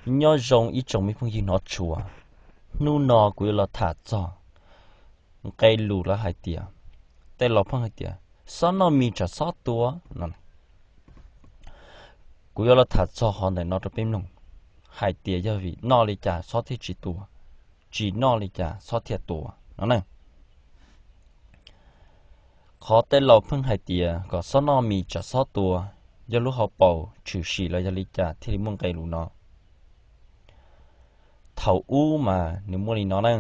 Nyob zoo ib tsoom me phooj ywg hnov tshua, hnub no kuv yuav los tham txog nqe lus lawv hais tias, tej laus pheej hais tias xob noj mis tsam xob tua no. Kuv yuav los tham txog qhov ntawm no rau peb mloog, hais tias yog vim noj li cas xob thiaj tsis tua, tsis noj li cas xob thiaj tua no na. Qhov tej laus pheej hais tias kom xob noj mis tsam xob tua, yog lub hauv paus tshwm sim los yog li cas thiaj li muaj nqe lus no? Thaum ub mas nws muaj li no na.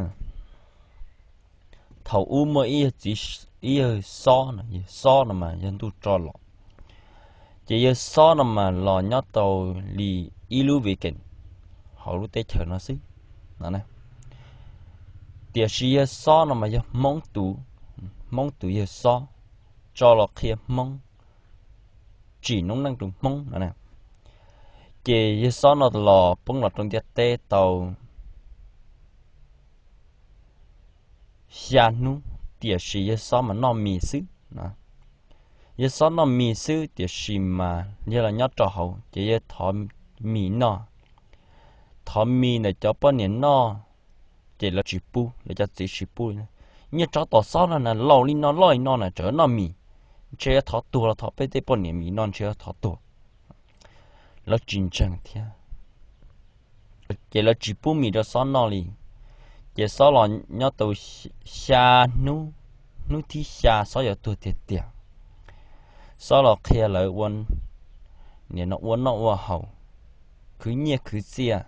Thaum ub muaj ib yawg txiv, ib yawg xob no, yawg xob no mas yog ntuj tso los, ces yawg xob no mas los nyob tau li ib lub viv keem hauv lub teb chaws no xwb no. Tiam sis yawg xob no mas yog Hmoob tus, Hmoob tus yawg xob, tso los qhia Hmoob, tsim noob neej rau Hmoob no. Ces yawg xob no los poob los rau ntiaj teb tau xya hnub, tiam sis yawg xob mas noj mis xwb. Yawg xob noj mis xwb tiam sis mas yawg los nyob rau hauv ces yawg thov mis noj, thov mis ntawm cov poj niam noj, ces lawv tsis pub, lawv cov txiv tsis pub li. Nyiaj tsob tom xob no na, laus li no loj li no na, tseem noj mis, ntshe yuav thov tuag los thov peb tej poj niam mis noj ntshe yuav thov tuag. Lawv tsis ntseeg thiab, ces lawv tsis pub mis rau xob noj li. Ces xob los nyob tau xya hnub, hnub thib xya xob yuav tuag tiag tiag. Xob los qhia lawv ua, nim no ua noj ua haus, khwv nyiaj khwv txiaj,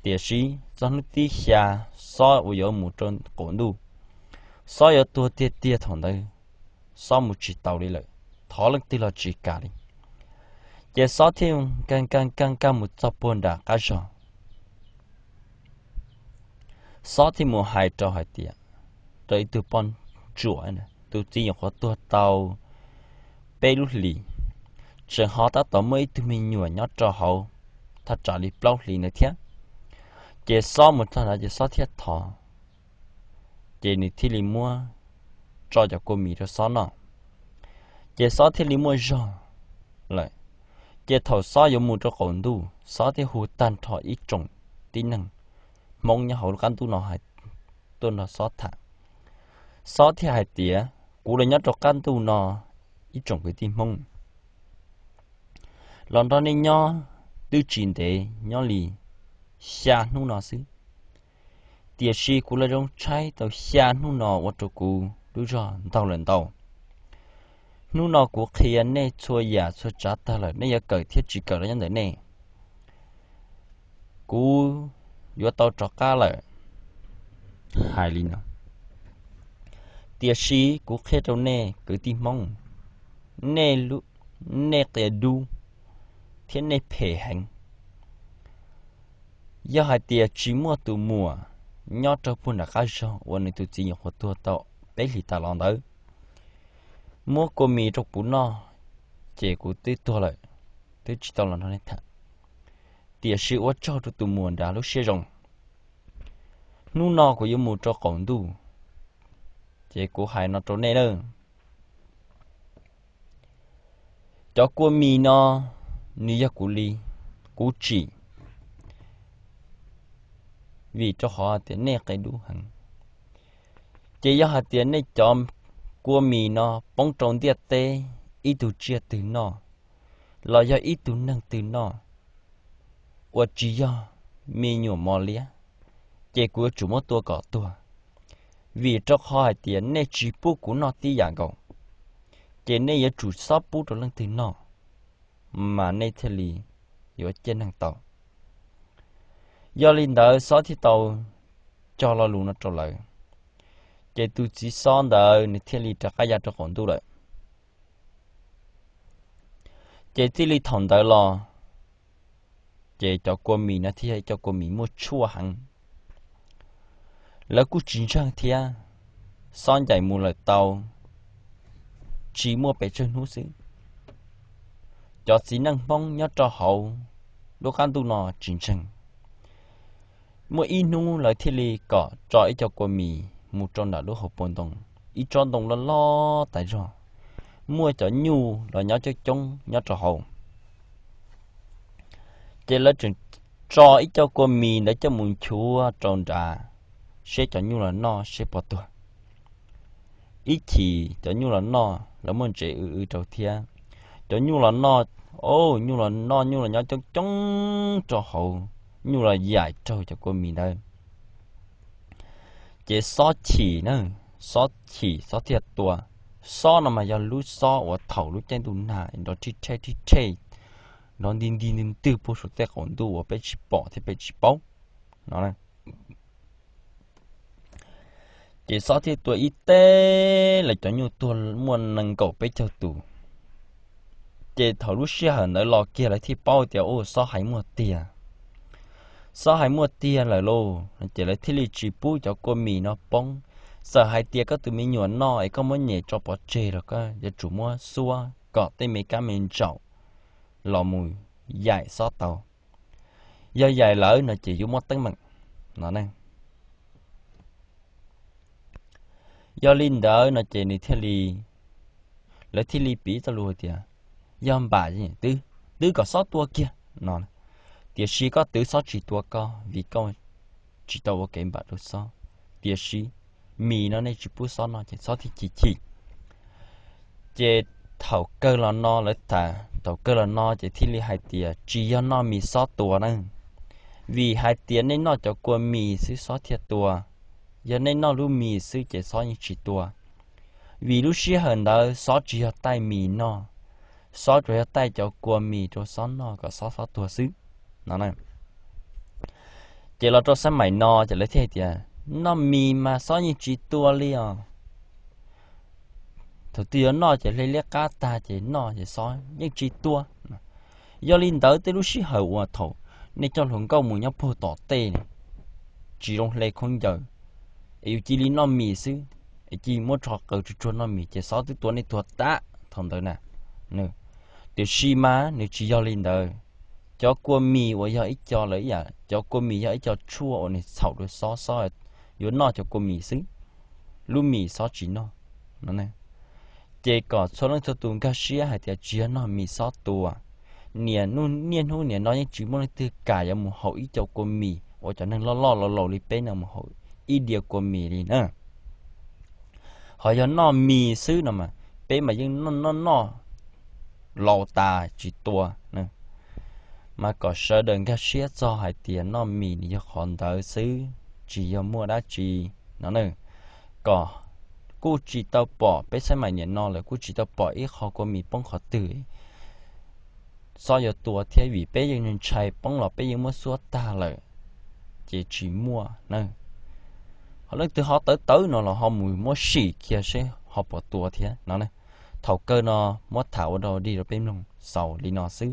tiam sis txog hnub thib xya xob uas yuav mus rau qaum ntuj, xob yuav tuag tiag tiag thaum ntawd, xob mus tsis tau li lawm, thov leej twg los tsis kam li. Ces xob thiaj nkag nkag nkag nkag mus txog puag nram qab zog. Xob thiaj mus hais rau hais tias, rau ib tug poj ntsuam, tus txiv nyuam qhuav tuag tau peb lub hlis, tseem ho tab tom muaj ib tug me nyuam nyob rau hauv thaj tsam li plaub hlis ntawd thiab. Ces xob mus txog ntawd ces xob thiaj thov, ces nws thiaj li muab tso cov kua mis rau xob noj, ces xob thiaj li muaj zog lawm. Ces thaum xob yuav mus rau qaum ntuj, xob thiaj hu tag nrho ib tsoom tib neeg Hmoob nyob hauv lub qab ntuj no tuaj nrog xob tham. Xob thiaj hais tias, kuv los nyob rau qab ntuj no, ib tsoom kwv tij Hmoob, los nrog nej nyob twb tsis ntev, nyob li xya hnub no xwb, tiam sis kuv los zoo tshaib tau xya hnub no ua rau kuv lub zog ntaug lawm ntau. Hnub no kuv qhia nej txhua yam txhua tsav tag lawm, nej yuav kawm thiab tsis kawm los nyob ntawm nej. Kuv yuav tau rov qab lawm, hais li no. Tiam sis kuv qhia rau nej kwv tij Hmoob, nej, nej qias dub thiab nej phem heev. Yog hais tias tsis muaj tus muam nyob rau puag nram qab zog uas nws tus txiv nyuam qhuav tuag tau peb hlis tas los ntawd muab kua mis rau kuv noj, ces kuv twb tuag lawm, twb tsis tau los nrog nej tham. Tiam sis ua tsaug rau tus muam nrad lub siab zoo. Hnub no kuv yuav mus rau qaum ntuj, ces kuv hais no rau nej lawm. Cov kua mis no nws yog kuv li, kuv tsim, vim rau qhov tias nej qias dub heev. Ces yog hais tias nej cov kua mis no poob rau ntiaj teb ib tug tsiaj twg noj, los yog ib tug neeg twg noj, uas tsis yog me nyuam mos liab, ces kuv yuav tsum muab tua kom tuag. Vim rau qhov hais tias nej tsis pub kuv noj tib yam nkaus, ces nej yuav tsum xob pub rau leej twg noj, mas nej thiaj li yuav ciaj neeg tau. Yog li ntawd xob thiaj tau cog lo lus no rau lawv, ces tus txiv xob ntawd nws thiaj li rov qab ya rau qaum ntuj lawm. Ces txij li thaum ntawd los, ces cov kua mis no thiaj yog cov kua mis muaj tshuaj heev. Lawv kuj tsis ntseeg thiab, xob ncaim mus lawm tau tsis muaj pes tsawg hnub xwb, cov txiv neej Hmoob nyob rau hauv lub qab ntuj no tsis ntseeg. Muaj ib hnub lawv thiaj li kom tso ib co kua mis mus rau nram lub hauv paus ntoo, ib tsob ntoo loj loj tas zog, muaj cov nyuj los nyob coob coob nyob rau hauv. Ces lawv tseem tso ib co kua mis ntawd coj mus nchuav rau nrad, seb cov nyuj los noj seb puas tuag. Ib chim cov nyuj los noj, lawv muaj ntsev w w rau thiab. Cov nyuj los noj, o, nyuj los noj, nyuj los nyob coob coob rau hauv, nyuj los yaim raug cov kua mis ntawd. Ces xob chim na, xob chim xob thiaj tua. Xob no mas yog lub xob uas thaum lub caij ntuj nag nrov rhij rhej rhij rhej, nrov nti nti ntwg ntwg puag saum tej qaum ntuj uas peb tsis pom thiab peb tsis paub no. Ces xob thiaj tua ib teb, lawv cov nyuj tuag muaj nees nkaum peb caug tus. Ces thaum lub sij hawm ntawd los kiag lawv thiaj paub tias, u, xob hais muaj tiag. Xob hais muaj tiag lawm lauj, ces lawv thiaj li tsis pub cov kua mis no poob. Txawm hais tias koj tus me nyuam noj es koj muab nyem tso pov tseg los koj yuav tsum muab xuab kom tej me kab me ntsaum los mus yaim xob tau. Yog yaim lawm no ces yuav muab teeb meem no. Yog li ntawd no ces nws thiaj li, lawv thiaj li piv txoj lus hais tias, yog npam twb, twb kom xob tua kiag no, tiam sis koj twv xob tsis tua koj vim koj tsis tau ua kev npam rau xob. Tiam sis mis no nej tsis pub xob noj ces xob thiaj chim chim. Ces thaum kawg los no lawv tham, thaum kawg los no ces thiaj li hais tias tsis yog noj mis xob tua na, vim hais tias nej noj cov kua mis xwb xob thiaj tua. Yog nej noj lub mis xwb ces xob yeej tsis tua, vim lub sij hawm ntawd xob tsis yog taij mis noj, xob tsuas yog taij cov kua mis rau xob noj kom xob xob tuag xwb no. Ces los rau xab maim no ces lawv thiaj hais tias, noj mis mas xob yeej tsis tua li os. Thaum twg yuav noj ces hle liab qab tag ces noj ces xob yeej tsis tua. Yog li ntawd tej lub sij hawm uas thaum nej coj hluas nkauj mus nyob puag tom tej, tsis zoo hle khaub ncaws, es yus cia li noj mis xwb, es cia li muab rho qaws tsuag tsuag noj mis ces xob twb tua nej tuag tag thaum ntawd na. Tiam sis mas nws tsis yog li ntawd. Cov kua mis uas yog ib co lawv ib yam, cov kua mis yog ib co tshuaj uas nws txhaum rau xob, xob yuav noj cov kua mis xwb, lub mis xob tsis noj no. Ces kom txhua leej txhua tus nkag siab hais tias tsis yog noj mis xob tua. Niaj hnub niaj hnub nim no yeej tsis muaj leej twg kam yuav mus haus ib co kua mis uas cov neeg loj loj laus laus li peb no mus haus ib diav kua mis li na. Ho yog noj mis xwb no mas peb mas yeej noj noj noj laus tas tsis tua. Mas kom sawv daws nkag siab txog hais tias noj mis nws yog qhov ntawd xwb, tsis yog muaj dab tsi no. Kom kuj tsis tau pom, peb xab maim nim no lawm kuj tsis tau pom ib qho kua mis poob qhov twg xob yuav tua thiab, vim peb yeej ntshai poob los peb yeej muab xuab tag lawm, ces tsis muaj na. Ho leej twg ho tawv tawv no los ho mus muab sim kiag seb ho puas tua thiab no. Thaum kawg no muab tham ua dog dig rau peb mloog xaus li no xwb.